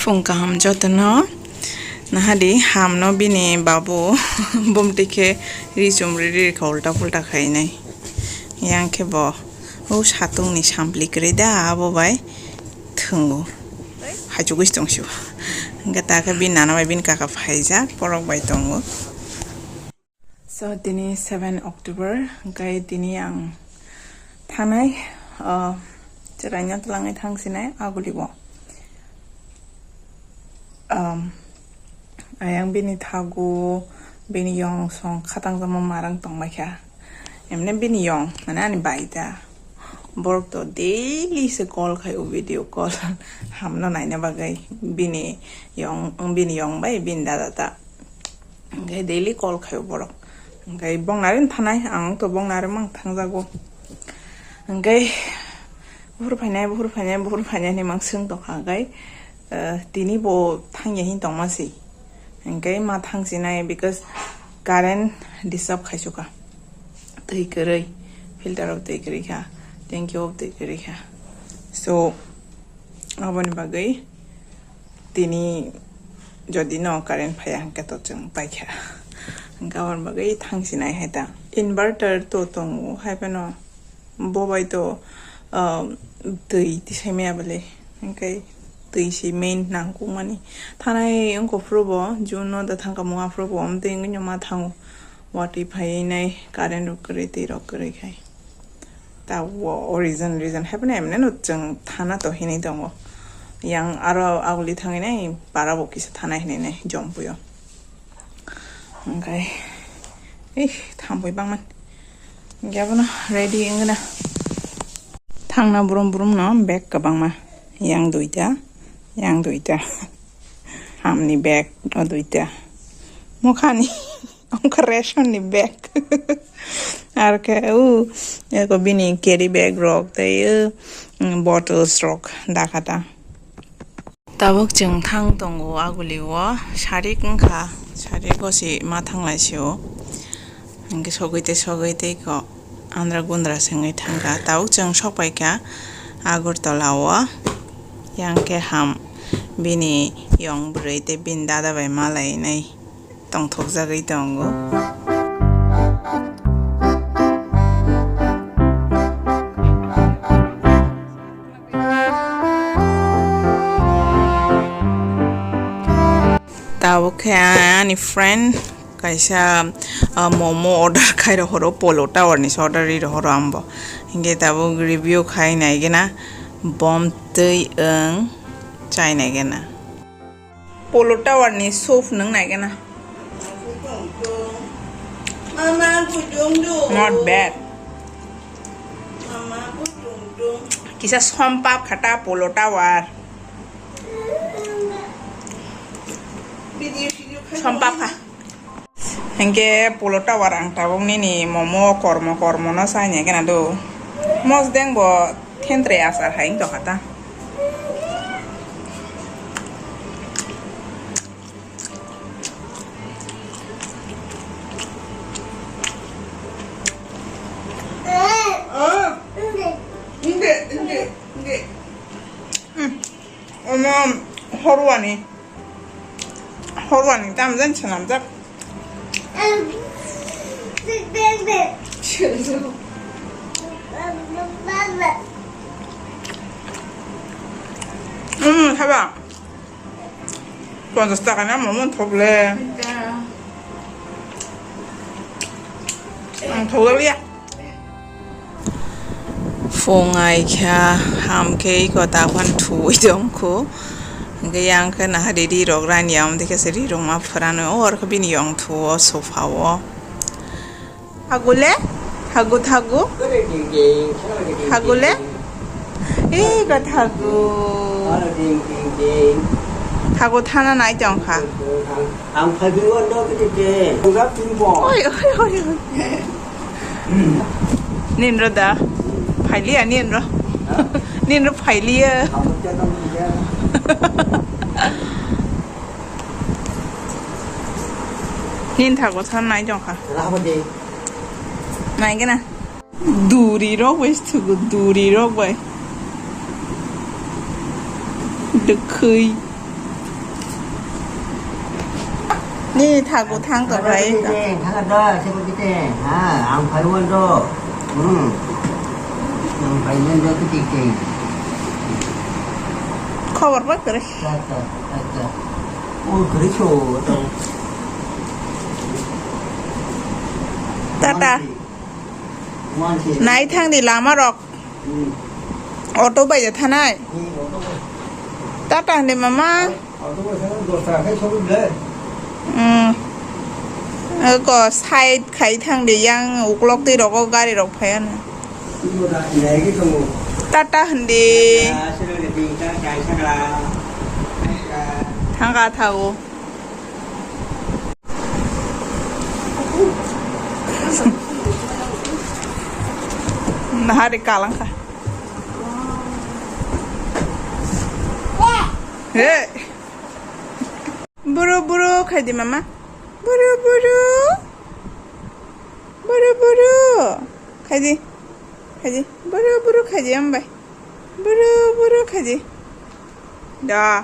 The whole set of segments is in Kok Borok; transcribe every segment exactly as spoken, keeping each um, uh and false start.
Phung kaham jotono. Nahadi hamno bini babu bumtwi khe ri chumri ri kha ulta pulta khainai. Yang khe bo o satungni sampli kwrwi da abo bai thwngo. Haichugwi tongsibo. Hwnkhe ta khe bini nana bai bini kaka phaijak borok bai tongo. So, tini seven October, hwnkhe tini ang thanai, ah, chwraino twlangwi thangsinai Aguli o. Um, ayang bini thago, bini yong song khatang jamo marang tongbaikha. Emne bini yong, mane ani bai ta. Borok to daily se call khai o, video call. Hamno naina bagwi bini yong, bini yong bai bini dada ta. Hwnkhe daily call khaio borok. Hwnkhe bongnarin thanai, ang to bongnarin mang thangjago. Hwnkhe buphuru phainai, buphuru phainai, buphuru phainai hinwi mang swng tongkha. Hwnkhe, eh, tini bo thangya hin tongma si. Hwnkhe ma thangsinai because current disturb khaisukha. Twi kwrwi, filter o twi kwrwi kha, tanki o twi kwrwi kha. So, aboni bagwi tini jodi no current phaiya hwnkhe to chwng paikha. Hwnkhe aboni bagwi thangsinai hai ta. Inverter to tongo, hai phano bo bai to, um, twi tisai maya bwle. Hwnkhe twi se main nangkukmani. Thanai wngkha phuru bo, June no da thangkha mung aphuru bo, omtwi wngwi no ma thango. Watwi phaiwi nai current rok kwrwi, twi rok kwrwi khai. Ta o reason, reason hai phano emne no chwng thana to hinwi tongo. Yang aro Aguli thangwi nai para bo kisa thana hinwi nai Jompuio. Hwnkhe, ih, thampui bangman. Hwnkhe abono ready wngna. Thangna brum brum no bag kwbangma. Yang duita, yang duita. Hamni bag o duita. Mukhani. Wngkha ration ni bag. Ar khe, u, eko bini carry bag rok tei, u, mm, bottles rok dakha ta. Tabuk chwng thang tongo Aguli o, sarik wngkha, sarik o si ma thanglai si o. Hwnkhe sogwi tei sogwi tei ko andra gundra se wngwi thangkha. Tabuk chwng sokpaikha Agartala o, yang khe ham bini yong bwrwi tei bini dada bai malainai. Tongthokjagwi tongo. Tabuk khe ani friend kaisa, ah, momo order khai rohoro, Polo Tower ni se order ri rohoro ambo. Hinkhe tabuk review khai naigena, bom twi wng chai naigena. Polo Tower ni soup nung nai gana. Mama, kujung du. Not bad. Mama, kujung du. Kisa sompap khata Polo Tower. Video, video khata. Sompap kha. Hingke Polo Tower ang tabuk nini momo kormo kormo no sai nai gana do. Mosdeng bo thentre asar hai wng tongkha ta. Hmm. Omo horwani. Horwani tamjani swnamjak. Omo saba. Ponchas taka ni omo thok le. Ang thok le ya. Phung ai kha, ham khe iko ta phan thuwi tong kho. Hingke yang khe naha ri rok rani ya, omo dikhe se ri rok ma phrano, o aro khe bini yong thuo, sofa o. Hagule? Hagu thagu? Hagule? Iko thagu. Thagu thana nai tong kha. Ang phaibi o no kete te. Oi, oi, oi, oi. Nini ro da. Phailiya nini ro. Nini ro phailiya. Nini thago than nai jong kha. Nai gana. Duri rok bai thugo, duri rok bai. Dwkhwi. Ni thago thang to bai. Thang da, se ko kite. Ha, ang phai won do. Hmm. Ang phai won do kite kite. Khobor ba kwrwi. Acha, acha. O kwrwi so to. Tata. Nai thang di lama rok. Hmm. Auto bai ja thanai. Hmm, auto bai. Tata hande mama. Auto bai thang dos taka khai sobi le. Hmm. Ko side khai thang di yang uklok twi rogo gari rok phaya na. Tata hande. Thangka thago. Nahari kalang kha. Hey. Buru buru khai di mama. Buru buru. Buru buru. Khai di. Khai di. Buru buru khai di ambai. Buru buru khai di. Da.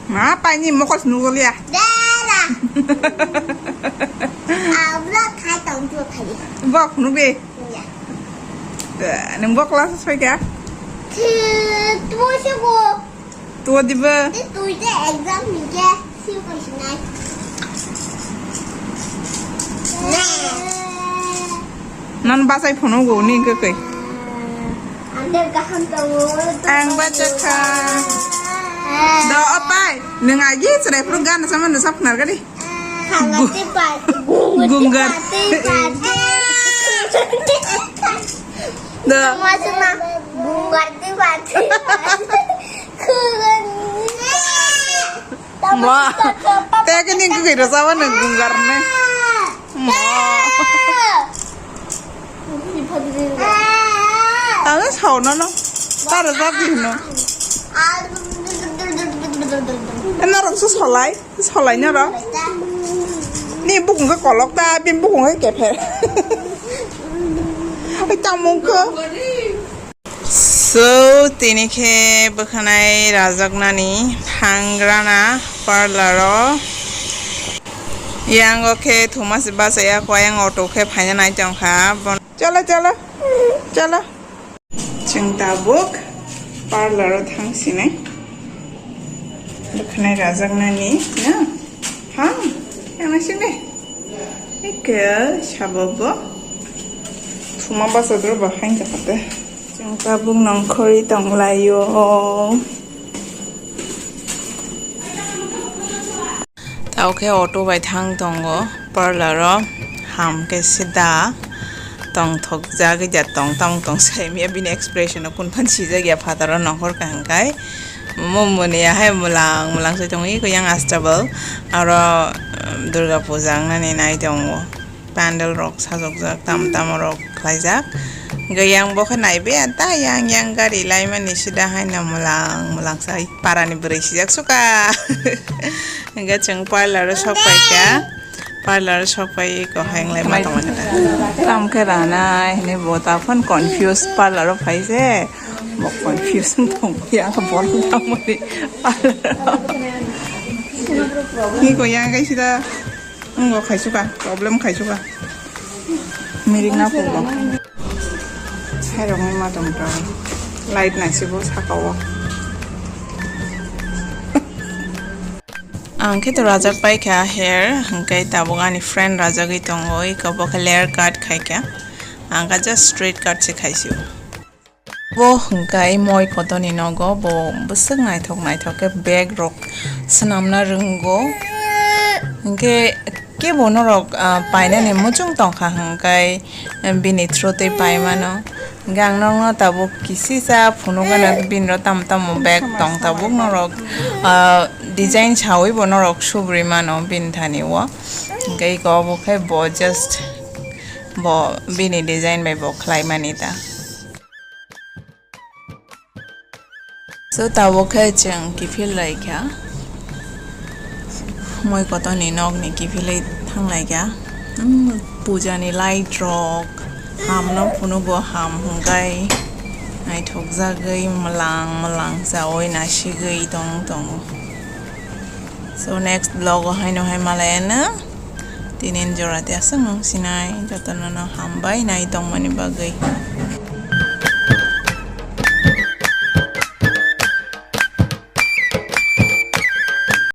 Ma, paini mokol nugolia. Dela. Abla khai tong tu khai. Bok nubi. Ya. Nung bok kelas soi kya? Ke, tu sih gua. Tua diba? Tei twi tei exam ni khe swi koi sinai. Non bachai phunukgo ni hwnkhe koi. Ang khe kaham tongo. Ang bachakha. Do opai, nwng agi chwrai phuru gana sama nw sap khnar gadi. Gungar. Gungar. Do. Masuk na. Gungar tei bati. Wah, tei kini gugui rwchapmani gungar ni. Wah. Ang sao nono. Ta rwchapdi hino. Norok se solai, solai norok. Ni bukung khe kolok ta, bini bukung khe kepher. Ai tamo khe. So, tini khe bwkhanai rajaknani thangrana parlor o. Yang o khe thuma se bachaya kho, yang auto khe phaina nai tongkha. Bon-, chalo, chalo, chalo. Chwng tabuk parlor o thang sinai. Bwkhanai rajaknani, na? Ha? Yang naising de? Eke, sababo. Thuma basa dro ba hain jakate. Chwng tabuk nongkhorwi tonglaio. Tao khe auto bai thang tongo parlor o, ham khe sida tongthokjak ya tong tong tong saimya bini expression o kun phan sijak ya phataro nongkhor kaham kai. Mo muni ya hai mulang mulang sai tongo iko yang astabal aro, um, Durga puja wngnani nai tongo. Pandal rok sajokjak, tam tam rok khlaijak. Hwnkhe yang bo khe naibe ta yang yang gari laimani sida haino mwlang mwlang sai parani bwrwi sijak suka. Hwnkhe chwng parlor o sok paikha. Parlor o sok pai ko hai wng lai ma tongmani ta. Tam khe ranai hwnwi bo ta phone confuse parlor o phai se. Bo confuse wng tong ya borok tamo ni parlor o. Ni ko yang kai sida. Wngbo khaisuka, problem khaisuka. Mirik na pungbo. Sairokni ma tong tong. Light naisibo sakao. Ang khe to rajak paikha hair, hwnkhe tabuk ani friend rajagwi tongo, iko bo khe layer cut khaikha. Ang khe just straight cut se khaisio. Bo hwnkhe moi kotoni nogo, bo bwswk naithok naithok khe bag rok swnamna rwngo. Hwnkhe kebo norok, ah, painani muchung tongkha hwnkhe bini through twi paimano. Hwnkhe ang nokno tabuk kisisa phunukgano bini ro tamo tamo bag tong tabuk norok, ah, design sawi bo norok subri mano bini thani o. Hwnkhe iko obo khe bo just bo bini design bai bo khlaimani ta. So, tabuk khe chwng kiphil lai kha. Moi kotoni nokni kiphilwi thang lai kha. Hmm, puja ni light rok, ham no phunukgo, ham hwnkhe Naithokjagwi mwlang mwlang chawi nasigwi tong tongo. So next vlog o haino hai malai ano. Tinin jora te aswk nung sinai jotono no hambai nai tongmani bagwi.